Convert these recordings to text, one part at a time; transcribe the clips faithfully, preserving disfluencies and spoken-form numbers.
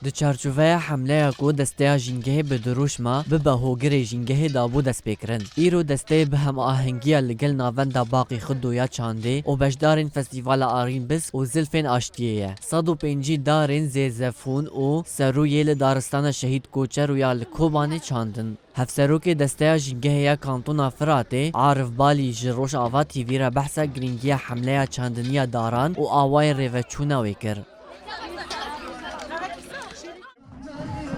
Di çarçoveya hemleya ku Desteya Jîngehê bi dirûşma Bibe Hogirê Jîngehê dabû destpêkirin, îro desteyê bi hemahengiya li gel Navenda Baqî Xido ya Çandê û beşdarên Festîvala Arîn Bisk û Zilfên Aştiyê ye. Sed û pêncî darên zêzefûn û serû yê li Daristana Şehîd Koçero ya li Kobanê çandin. Hevserokê Desteya Jîngehê ya Kantona Firatê, Arif Balî ji Rojava T V re behsa girîngiya hemleya çandiniya daran û awayê rêveçûna wê kir.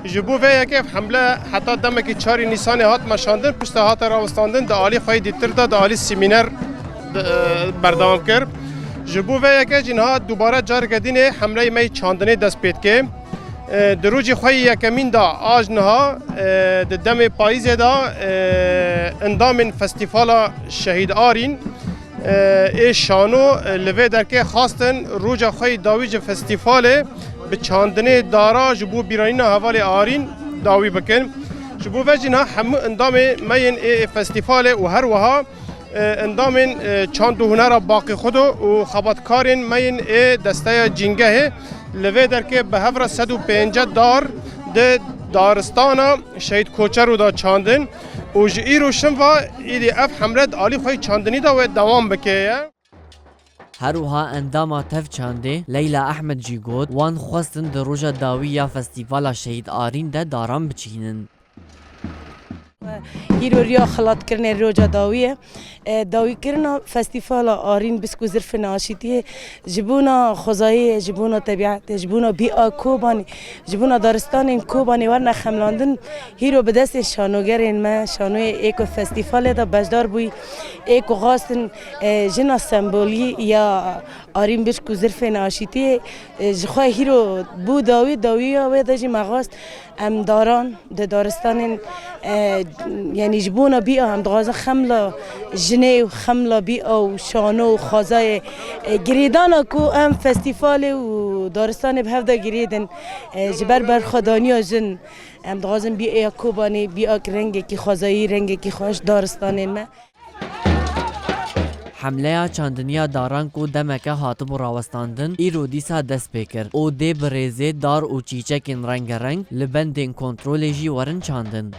Ji bo vê yekê hemle heta demekî çarê Nîsanê hat meşandin, pişta hate rawestandin, di alî xwe yê dîtir de, di alî semîner de, e, berdewam kir. Ji bo vê yekê jî niha dubare careke dînê hemleyê me yê çandinê dest pê dike. E, di rojê xwe yê yekemîn de a ji niha, e, di demê payîzê de, e, endamên Festîvala Şehîd Arîn, e, ê şano, e, li vê derkê xwestin roja xwe yê dawî ji festîvalê bi çandinê dara ji bo bîranîna hevalê Arîn dawî bikin. Ji bo ve jî niha hemû endamê me yên ê festîvalê û her wiha, e, endamên, e, çand û hunera Baqî Xudo û xebatkarên me yên ê Desteya Cîngehê li vê derkê bi hev re sed û pêncî dar di daristana Şehîd Koçero de çandin û ji îro şinva êdî ev hemle di alî xwe yê çandinî de wê dewam bike ye. Her wiha endama Tev Çandê Leyla Ehmed jî got, wan xwestin di roja dawî ya Festîvala Şehîd Arîn de daran biçînin. Îro riya xelatkirinê roja dawî ye. E, dawîkirina Festîvala Arîn Bisk û Zirfên Aşîtiyê ji bona xwezayê ye, ji bona tebîetê, ji bona bîa Kobanê, ji bona daristanên Kobanê werine xemlandin. Hîro bi destên şanogerên me, şanoyê ê ku festîvalê de beşdar bûyî, ê ku xwestin, e, jina sembolî ya Arîn Bisk û Zirfên Aşîtiyê, e, ji xwe hîro bû dawî, dawiya wê de jî me xwest em daran di daristanên, e, yanî ji bona bîa em dixwazin xemla jinê û xemla bîa û şano û xwezayê, e, girêdana ku em festîvalê û daristanê bi hev de girêdin, e, ji ber berxwedaniya jin em dixwazin bîa Kobanê, bîa rengekî xwezayî, rengekî xweş daristanên me. Hemleya çandiniya daran ku demeke hatibû rawestandin, îro dîsa dest pê kir û dê bi rêzê dar û çîçekên rengereng li bendên kontrolê jî werin çandin.